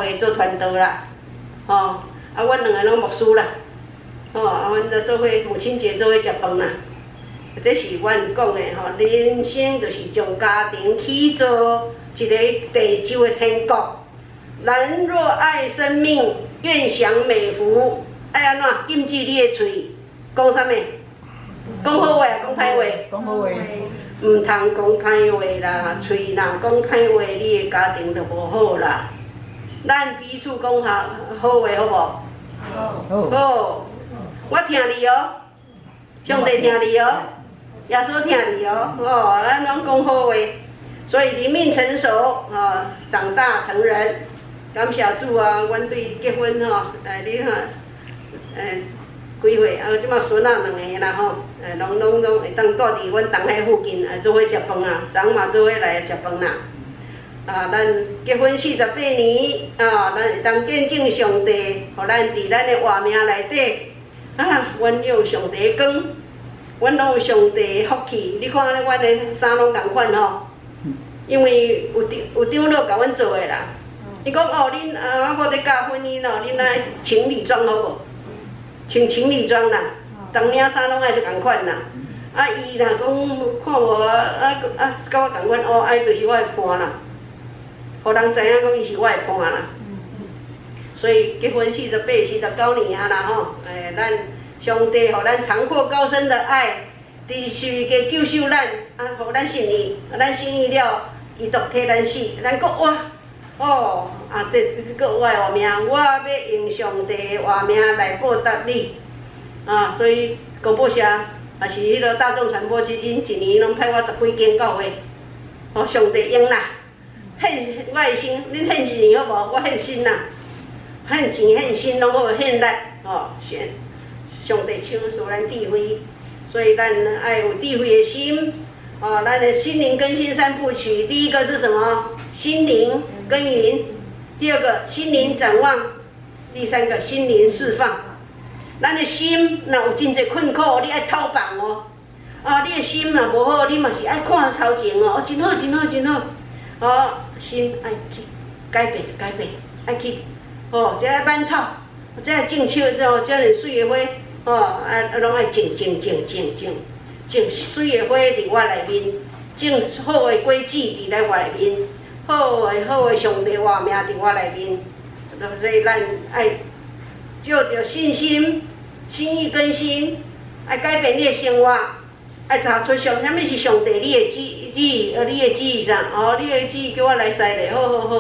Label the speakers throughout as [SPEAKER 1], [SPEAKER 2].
[SPEAKER 1] 會做傳道啦，吼，啊，阮兩个攏牧師啦，吼，啊，阮就做伙母親節做伙食飯啦。這是阮講的吼，人生就是將家庭起做一个地上的天國。人若愛生命，願享美福，愛按怎？禁止你的喙，講啥物？講好話，講歹話？
[SPEAKER 2] 講好話。
[SPEAKER 1] 毋通講歹話啦，喙若講歹話，你的家庭就無好啦。咱彼此講好好話，好無？
[SPEAKER 2] 好。
[SPEAKER 1] 好。我疼你哦，上帝疼你哦，耶穌疼你哦，哦，咱攏講好話，所以靈命成熟，哦，長大成人。感謝主啊！阮對結婚吼，哎，你看，哎，幾歲啊？這馬孫仔兩个啦吼，哎，攏攏攏會當住佇阮東海附近，啊，做伙食飯啊，昨嘛做伙來食飯啦。啊，咱結婚48年，啊，咱會當見證上帝，予咱佇咱的活命內底，啊，阮有上帝的光，阮攏有上帝的福氣。你看阮的衫攏仝款吼，因為有長有長老共阮做的啦。伊講哦，恁啊，我咧教婚姻哦，恁愛情侶裝好無？穿情侶裝啦，當領衫攏愛是仝款啦。啊，伊若講看無啊啊，佮我仝款哦，啊，伊就是我的伴啦，予人知影講伊是我的伴啦。所以結婚48、49年啊啦吼，欸，咱上帝予咱長闊高深的愛，佇十字架救贖咱，啊，予咱信伊，咱信伊了，伊就替咱死，咱閣活。哦，啊，這閣我的活命，我欲用上帝的活命來報答你。啊，所以公布社，也是彼个大眾傳播基金，一年攏派我十幾間教會。哦，上帝用啦，獻我的身，恁獻一年好無？我獻身啦，獻錢獻身攏好獻力，哦，上上帝賞賜咱智慧，所以咱愛有智慧的心。哦，咱的心靈更新三部曲，第一個是什麼？心靈耕耘，第二個心靈展望，第三個心靈釋放。咱的心若有真濟困苦，你愛透放哦。啊，你的心若無好，你嘛是愛看頭前哦，真好，真好，真好。哦，心愛去改變，改變，愛去，哦，這愛挽草，這愛種樹，這遮爾媠的花，哦，啊，攏愛種種種種種，種媠的花佇我內面，種好的果子佇咧我內面，好的好的上帝活命佇我內面。所以咱愛藉著信心，心意更新，愛改變你的生活，愛查出上啥物是上帝你的旨意，你的旨意啥？哦，你的旨意叫我來西禮，好好好。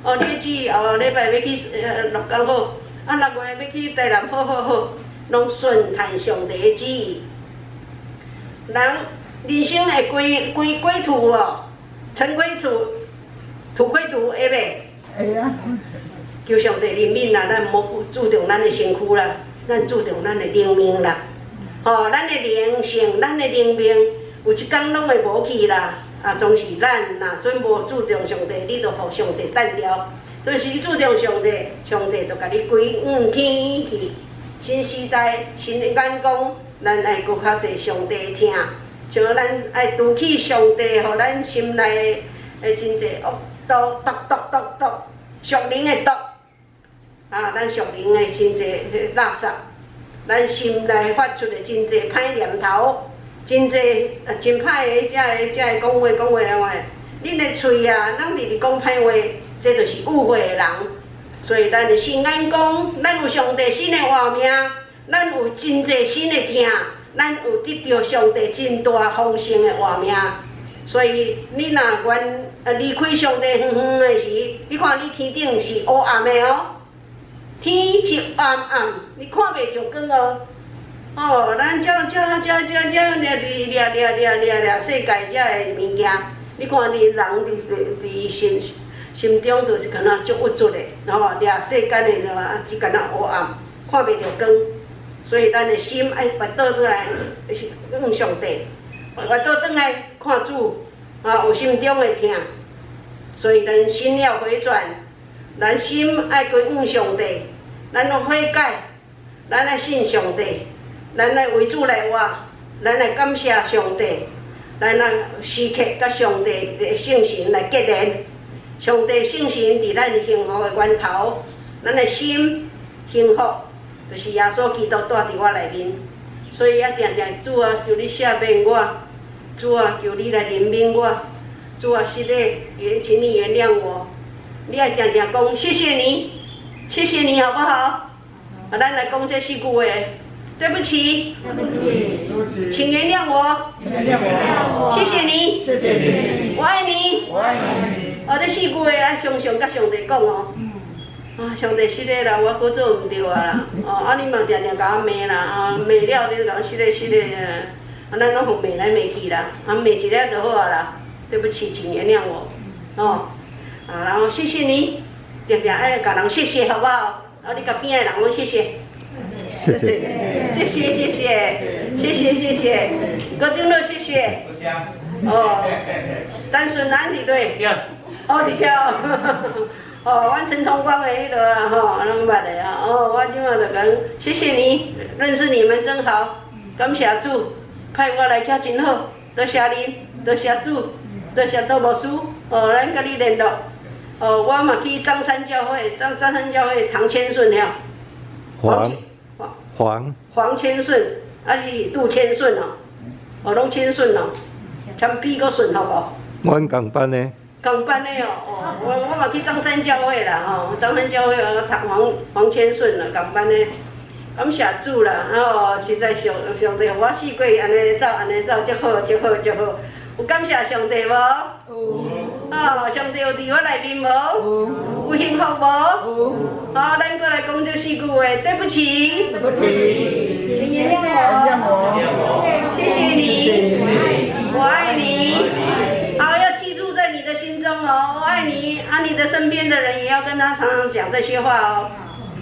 [SPEAKER 1] 哦，你的旨意後禮拜欲去鹿港好，啊6月欲去台南，好好好，攏順趁上帝的旨意。人人生會歸歸歸途哦，塵歸土，土歸土，會袂？
[SPEAKER 2] 會啊。
[SPEAKER 1] 求上帝憐憫啦，咱莫注重咱的身軀啦，咱注重咱的靈命啦。吼，咱的靈性，咱的靈命，有一工攏會無去啦。啊，總是咱若準無注重上帝，你就予上帝擲掉。就是你注重上帝，上帝就共你歸往天去。新時代，新的眼光，咱愛閣較濟上帝疼，像咱愛除去上帝，予咱心內的真濟惡毒、毒、毒、毒、毒，屬靈的毒。啊，咱屬靈的真濟垃圾，咱心內發出的真濟歹念頭，真濟啊真歹的遮个遮个講話講話話，恁的喙啊，攏直直講歹話，這就是誤會的人。所以咱的新眼光，咱有上帝新的活命，咱有真濟新的疼，咱有得著上帝真大豐盛的活命。所以你若願啊離開上帝遠遠的時，你看你天頂是烏暗的哦。天是暗暗，你看袂著光哦。哦，咱這這這這這掠掠掠掠掠掠世界遮的物件，你看你人佇佇心心中就是敢若足鬱卒的，吼，掠世間的話，只敢若烏暗，看袂著光。所以咱的心愛跋倒轉來，是向上帝，跋倒轉來看主，啊，有心中的疼。所以咱心要回轉，咱心愛歸向上帝。咱愛悔改，咱愛信上帝，咱愛為主來活，咱愛感謝上帝，咱愛時刻佮上帝的聖神來結連，上帝聖神佇咱幸福的源頭，咱的心幸福，就是耶穌基督住佇我內面。所以啊，定定主啊，求你赦免我，主啊，求你來憐憫我，主啊，是的，也請你原諒我。你愛定定講謝謝你，謝謝你，好不好？啊，咱來講這四句話。對不起，
[SPEAKER 2] 對不起，
[SPEAKER 1] 請原諒我，
[SPEAKER 2] 請原諒我，
[SPEAKER 1] 謝謝你，
[SPEAKER 2] 謝謝你，
[SPEAKER 1] 我愛你，
[SPEAKER 2] 我愛你。
[SPEAKER 1] 哦，這四句話咱常常佮上帝講哦。啊，上帝是的啦，我閣做毋對啊啦。哦，啊你嘛定定共我罵啦，啊罵了你就講是的是的，啊咱攏予罵來罵去啦，啊罵一下就好啊啦。對不起，請原諒我。哦，啊然後謝謝你，定定愛共人謝謝，好不好？啊你共邊仔的人講謝謝。
[SPEAKER 3] 謝謝，
[SPEAKER 1] 謝謝謝謝謝謝謝謝，郭長老謝謝。哦，單順安佇佗？哦，佇遮哦，阮陳崇光的彼落啦吼，攏捌的啊。哦，我這馬就講謝謝你，認識你們真好，感謝主，派我來遮真好，多謝恁，多謝主，多謝杜牧師，哦，咱佮你聯絡。哦，我嘛去張山教會，張張山教會唐千順了。
[SPEAKER 3] 黃黃
[SPEAKER 1] 黃千順，還是杜千順哦？哦，攏千順哦，謙比閣順好無？
[SPEAKER 3] 阮仝班的。
[SPEAKER 1] 仝班的哦，哦，我嘛去張山教會啦，吼，張山教會我讀黃黃千順啦，仝班的，感謝主啦，哦，實在上上帝予我四過按呢走，按呢走，足好，足好，足好，有感謝上帝無？
[SPEAKER 2] 有。
[SPEAKER 1] 哦，上帝有佇我內面無？
[SPEAKER 2] 有。
[SPEAKER 1] 有幸福無？
[SPEAKER 2] 有。
[SPEAKER 1] 好，咱閣來講這四句話。對不起。
[SPEAKER 2] 對不起。
[SPEAKER 1] 請原諒我。謝謝你。我愛你。好，要記住在你的心中哦，我愛你。啊，你的身邊的人也要跟他常常講這些話哦。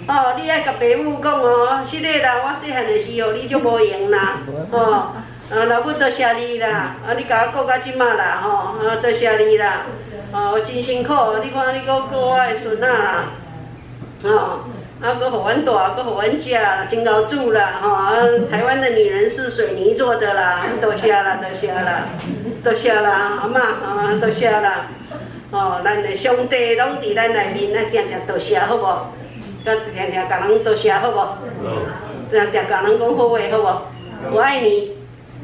[SPEAKER 1] 哦，你愛共爸母講哦，是的啦，我細漢的時候你就無閒啦，哦，啊，老母多謝你啦，啊，你共我顧到這馬啦，吼，啊，多謝你啦，哦，我真辛苦，你看你閣顧我的孫仔啦，哦，啊，閣予阮大，閣予阮食，真𠢕煮啦，吼，啊，台灣的女人是水泥做的啦，多謝啦，多謝啦，多謝啦，阿嬤，啊，多謝啦，哦，咱的上帝攏佇咱內面，咱定定多謝，好無？佮定定共人多謝，好無？定定共人講好話，好無？我愛你。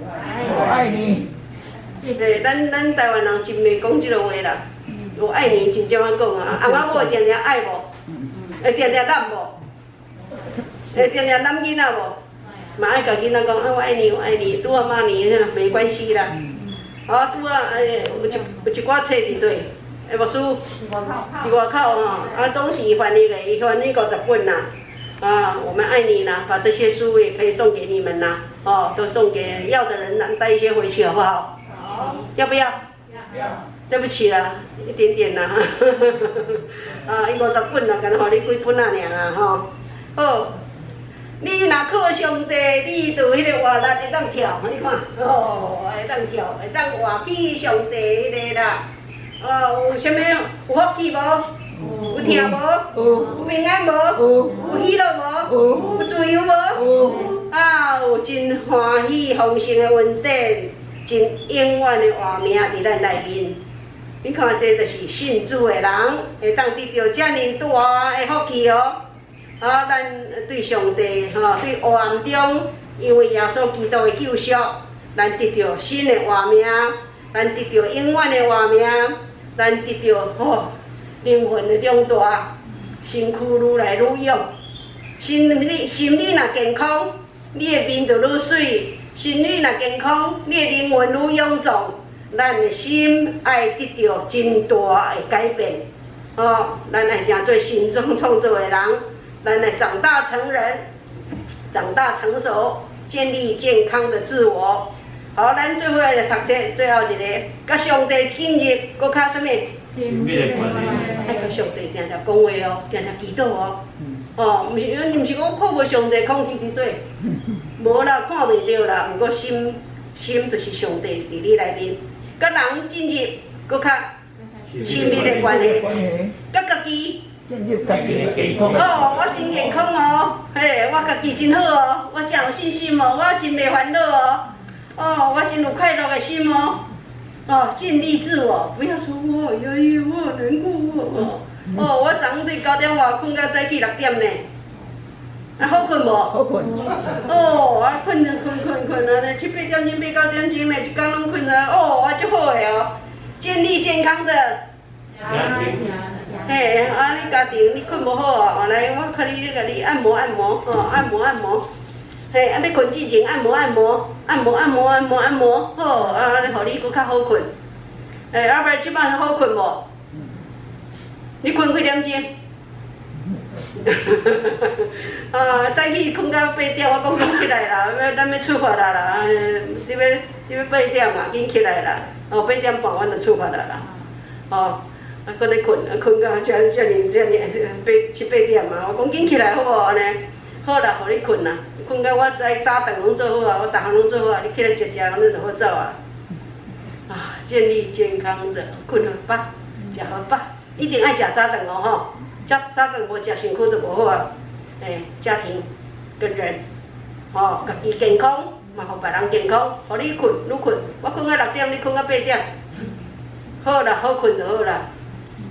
[SPEAKER 2] 我愛你。
[SPEAKER 1] 對，咱台灣人真袂講這個話啦。我愛你真少仔講啊，翁仔某會定定愛無？會定定攬無？會定定攬囡仔無？嘛愛共囡仔講啊，我愛你，我愛你，拄仔罵你沒關係啦。啊，拄仔有一寡冊佇佗？欸，牧師，佇外口吼，啊，攏是翻譯的，伊翻譯50本啦。啊，我們愛你啦，把這些書也可以送給你們啦，哦，都送給要的人，帶一些回去好不好？
[SPEAKER 2] 好。
[SPEAKER 1] 要不要？
[SPEAKER 2] 要。
[SPEAKER 1] 對不起啦，一點點啦，啊，伊50本啦，敢若予你幾本仔爾啊，吼。好，你若靠上帝，你就彼個活力會當跳，你看，哦，會當跳，會當活起上帝彼個啦。哦，有啥物？有福氣無？有疼無？
[SPEAKER 2] 有。
[SPEAKER 1] 有平安無？
[SPEAKER 2] 有。
[SPEAKER 1] 有喜樂無？
[SPEAKER 2] 有。
[SPEAKER 1] 有自由無？
[SPEAKER 2] 有。
[SPEAKER 1] 啊，有真歡喜豐盛的恩典，真永遠的活命佇咱內面。你看，這就是信主的人會當得著遮爾大的福氣哦。啊，咱對上帝吼，對黑暗中，因為耶穌基督的救贖，咱得著新的活命，咱得著永遠的活命，咱得著吼靈魂的長大，身軀愈來愈勇。心理若健康，你的面就愈媠；心理若健康，你的靈魂愈勇壯。咱的心愛得著真大的改變，哦，咱愛成做神所創造的人，咱愛長大成人，長大成熟，建立健康的自我。好，咱做伙來讀這最後一個，佮上帝進入閣較啥物？
[SPEAKER 2] 親密的關係。
[SPEAKER 1] 愛佮上帝定定講話哦，定定祈禱哦。哦，毋是，毋是講看無上帝空氣佇底，無啦，看袂著啦。毋過心心就是上帝佇你內面，佮人進入閣較親密的關係，佮家己。
[SPEAKER 2] 進入家己的健康。
[SPEAKER 1] 哦，我真健康哦，嘿，我家己真好哦，我真有信心哦，我真袂煩惱哦，哦，我真有快樂的心哦。哦，盡力自我，不要說我壓抑，我難過，我哦，我昨昏對9點外睏到早起6點呢，啊好睏無？
[SPEAKER 2] 好睏。
[SPEAKER 1] 哦，啊睏睏睏睏啊，七八點鐘八九點鐘呢，一工攏睏啊，哦，啊足好的哦，建立健康的。嘿，啊你家庭你睏無好啊，來我共你共你按摩按摩，哦，按摩按摩。嘿，啊欲睏之前按摩按摩，按摩按摩按摩按摩，好，啊，予你閣較好睏。欸，阿伯這擺好睏無？你睏幾點鐘？啊，早起睏到八點，我講緊起來啦，欲咱欲出發啦啦，你欲八點嘛，緊起來啦，哦，8點半阮就出發啦啦，哦，啊，閣咧睏，啊，睏到遮遮爾遮爾八七八點啊，我講緊起來好無按呢？好啦，予你睏啦，睏到我早早頓攏做好啊，我逐項攏做好啊，你起來食食，阮就好走啊。啊，建立健康的，睏予飽，食予飽，一定愛食早頓哦吼，食早頓無食身軀就無好啊。欸，家庭跟人，吼，家己健康，嘛予別人健康，予你睏，愈睏，我睏到6點，你睏到八點，好啦，好睏就好啦。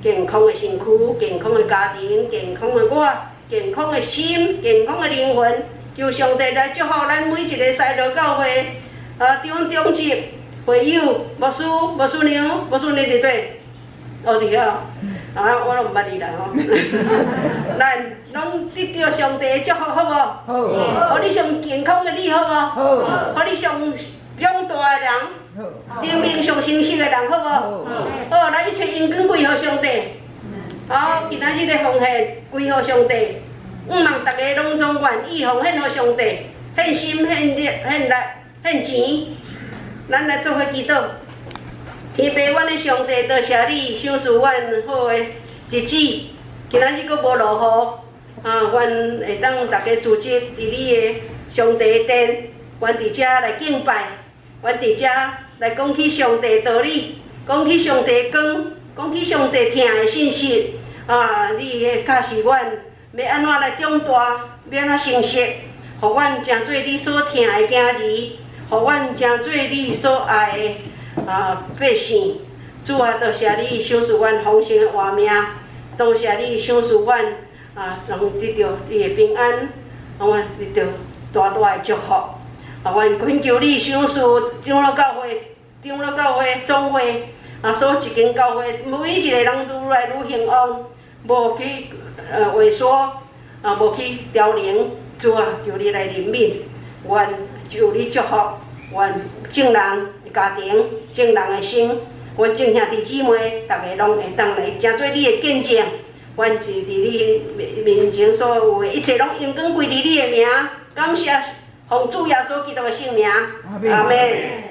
[SPEAKER 1] 健康的身軀，健康的家庭，健康的我，健康的心，健康的靈魂，求上帝來祝福咱每一个西羅教會，啊，長長執、會友、牧師、牧師娘、牧師娘佇佗？哦，佇遐，啊，我攏毋捌你啦吼。咱攏得著上帝的祝福，好無？
[SPEAKER 2] 好。
[SPEAKER 1] 予你上健康的你，好無？
[SPEAKER 2] 好。
[SPEAKER 1] 予你上長大的人，
[SPEAKER 2] 好。
[SPEAKER 1] 靈命上成熟的人，好無？
[SPEAKER 2] 好。
[SPEAKER 1] 好，咱一切榮光歸予上帝。好，今仔日的奉獻歸予上帝。向望逐家攏總願意奉獻予上帝，獻心、獻力、獻力、獻錢。咱來做伙祈禱。天父，阮的上帝，多謝你賞賜阮好的日子。今仔日閣無落雨，啊，阮會當逐家聚集佇你的上帝殿，阮佇遮來敬拜，阮佇遮來講起上帝道理，講起上帝光，講起上帝疼的信息。啊，你的教示阮欲按怎來長大，欲按怎成熟，予阮成做你所疼的囝兒，予阮成做你所愛的啊百姓。主啊，多謝你賞賜阮豐盛的活命，多謝你賞賜阮啊，能得著你的平安，予阮得著大大的祝福。啊，阮懇求你賞賜長老教會、長老教會總會啊，所有一間教會每一个人愈來愈興旺，無去萎縮，啊，無去凋零。主啊，求你來憐憫，願求你祝福，願眾人的家庭、眾人的心，阮眾兄弟姊妹，逐家攏會當來成做你的見證。阮是佇你面前所有的一切，攏榮光歸佇你的名。感謝奉主耶穌基督的聖名，阿門。